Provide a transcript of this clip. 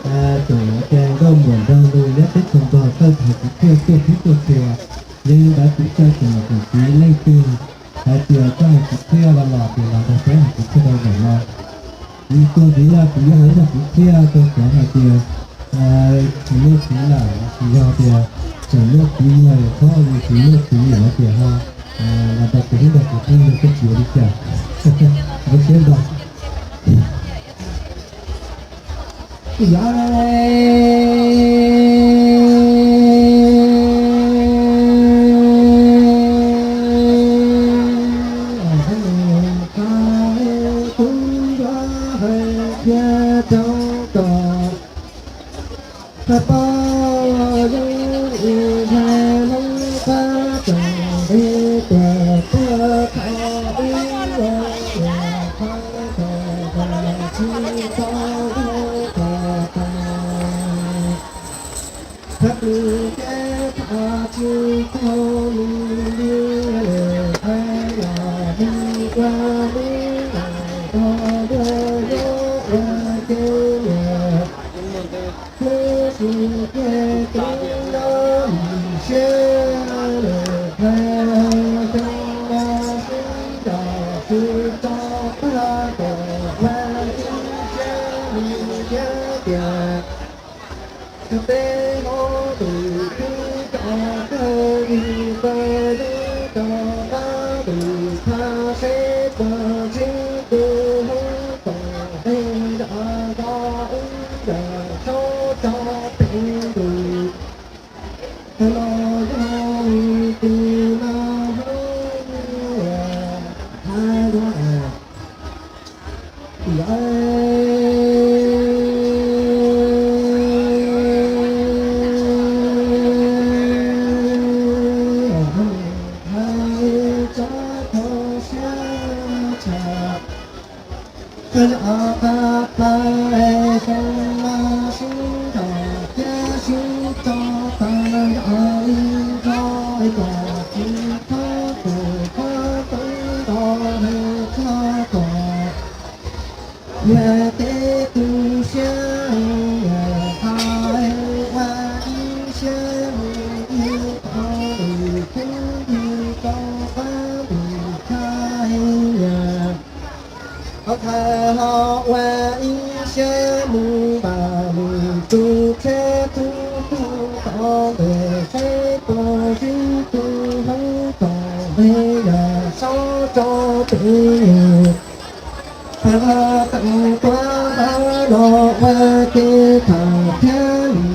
Tseem tias nkauj muam nrog nws nyob teb chaws Nplog txawj hais kwv txhiaj tuaj txhib tuaj txhua, yog li ntawd kuv caw tsoom niam tsoom txiv leej twg hais tias txawj hais kwv txhiaj los los ces los nrog peb hais kwv txhiaj rau zaum no. Kuv tuaj ntxiv no kuv yuav hais ib zaj kwv txhiaj rau cov hais tias tsis muaj txiv lawm los sis yog tias tseem muaj txiv nyuag txhob ua tsis muaj txiv lawm no ces ho los nrog kuv hlub nrog kuv phooj ywg koj tsis ua li cas. Lub siab nrog Ua ib siab mus npam mus tu tsheb tub tub tod ntawm seb puas sib tw hlub kom npe yog Saub tso pem yus. Phaj Laj tawm tuaj npaj no ua kev tham thiab li